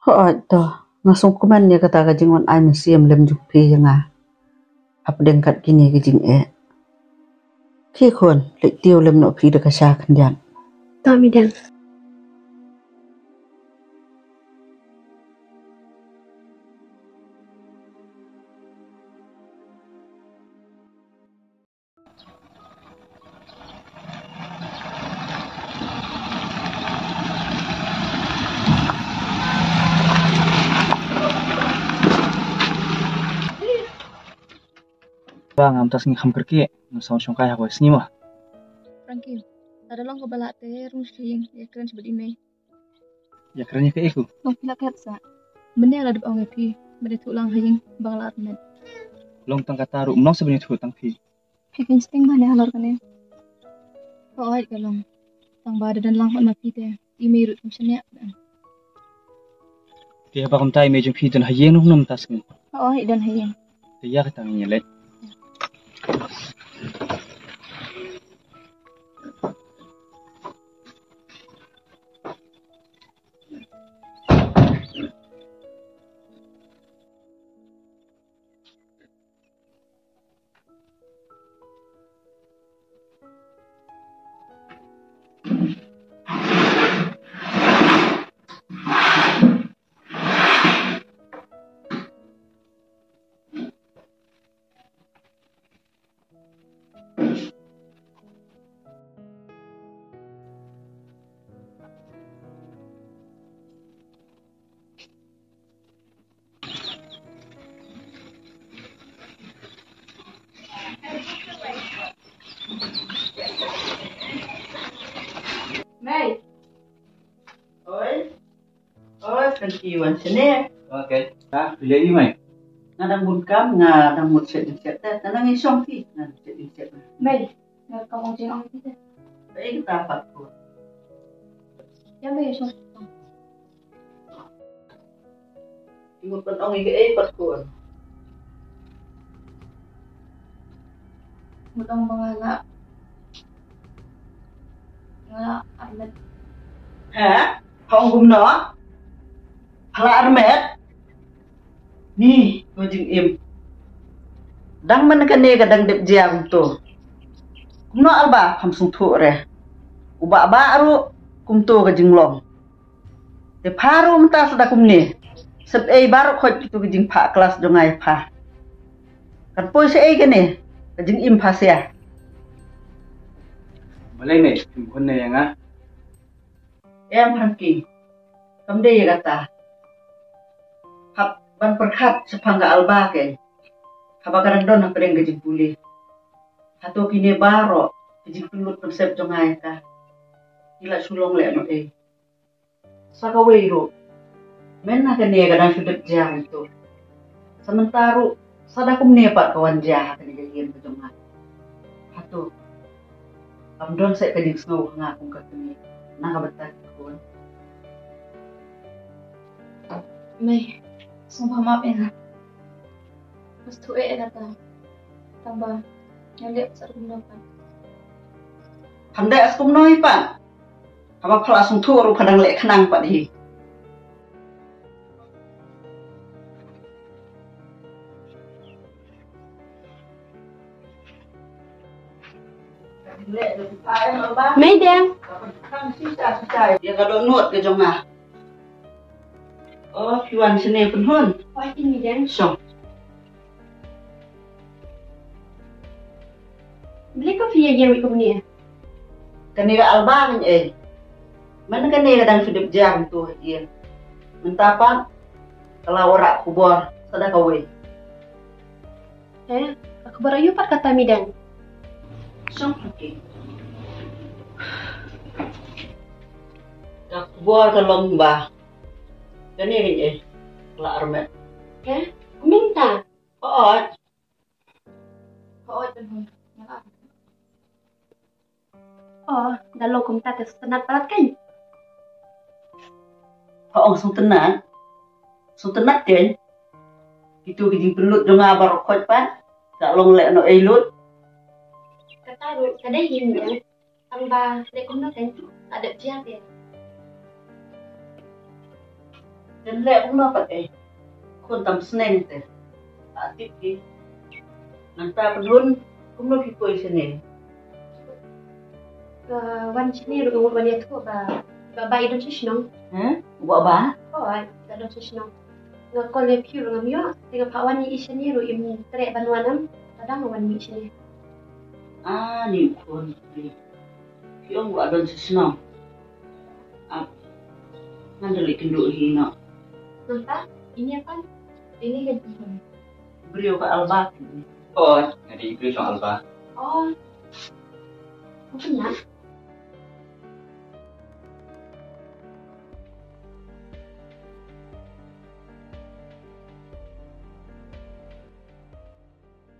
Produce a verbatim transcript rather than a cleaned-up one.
Hooid to, nga sngewkmen ïa kata ka jingwan ai mynsiem lem jong phi ïa nga hapdeng kat kine ki jingeh. Khie khun, leit tiew lem noh phi da ka sha khyndiat. To Meidang. Ba ngam tas ngi kham kyrkieh, ngam sngewsih kai ha kawei sngi mo. Frankie, lada long kaba lah te rung sha ïing, ïakren sha bad i mei. Ïakren ïa kaei ko? Long phi la khet sa. Mynne la dep ong ïa phi, mynne thuh lang ha ïing ba nga la armet. Long tang kata ruh, mynno sa ban ïathuh tang phi? Phi khein sting ba ne halor kane. Hooid ka long. Tang ba da don lang hot ma phi te, i mei ruh kum shaniah. Te haba kumta i mei jong phi don ha ïing noh mynta sngi? Hooid don ha ïing. Te ïa kata ngin ïa leit. Mei. Oi. Oi, kan ki wan sini. Okay. Ha, pilih i mai. Nga dang bun kam, nga dang mut set set te. Nga dang isong ki, nga set set. Mei, nga kam ong jing ong ki te. Baik, kita apa ko? Ya, mei, isong. Ngut ban ong ïa kaei pat khun. Ngut ong ba nga la, nga la armet. He? Pha ong kumno? Pha la armet? Ni, ko jingim. Dang man kane ka dang dep jia kumto. Kumno Alba pham sngewthuh re. U Bah Bah ruh kumto ka jinglong. Te pha ruh mynta sa da kumne. Sep ei baroh khoit kito ki jingphah klas jong nga ïa pha. Kan poi sa ei kane ka jingim pha sia. Balei ne, phim hun ne ïa nga? Em Frankie. Kam dei ïa kata. Hap ban pyrkhat shaphang ka Alba kein. Haba ka dang don hapdeng ka jingpule. Hato kine baroh ki jingpynlut pynsep jong nga ïa ka. Ki la shu long leh noh ei. Sa kawei ruh. Mynta kane ka dang shu dep jia kumto. Sa mynta ruh, sa da kumne pat ka wan jia ha kane ka ïing ka jong nga. Hato. Kam don seh ka jingsngew ha nga kum ka kane. Na ka bynta ki khun. Mei, sngewbha map ïa nga. Nga sngewthuh eh ïa kata. Tang ba ngan leh sa kumno pat. Pham dei sa kumno hi pat. Haba pha la sngewthuh ruh pha dang leh khnang pat hi. Meidang. Ïa ka dohnud ka jong nga. Oh, phi wan shane pynhun. Wan pynhun Meidang. Sho. Balei ko phi ïa ïeng kumne? Kane ka Alba ngan ei. Man kane ka dang shu dep jia kumto ha ïing. Mynta pat ka la wanrah khubor sa da kawei. Eh, ka khubor aïu pat kata Meidang? Shong ha ki. Ka khubor ka long ba kane ngan ei, la armet. Eh, mynta. Hooid. Hooid, hooid. Oh, da long kumta te sngewtynnat palat kein. Hooid, sngewtynnat. Sngewtynnat kein. Kito ki jingpynlut jong nga baroh khoit pat. Ka long leh noh ei lut. Kata ruh ka dei hi Meidang. Tang ba leh kumno kein, la dep jia te. Ym leh kumno pat eh. Khun tam snem te. Ba tip ki. Nangta pynhun kumno ki poi shane. Ka wan shane ruh ngut wan ïathuh ba ba ba i don shi shnong. Heh? Wa ba? Oh, ai, ka don shi shnong. Nga call ïa phi ruh ngam ïoh. Te nga phah wan ïa i shane ruh im treh ban wan am. Ka dang wan ïa i shane. Ah, ni khun. Phi ong wa don shi shnong. Ap. Ngan da leit kynduh hi noh. Namta, ini apa? Ini kan. Briew ka Alba. Oh, nga dei briew jong Alba. Oh. Apa nak?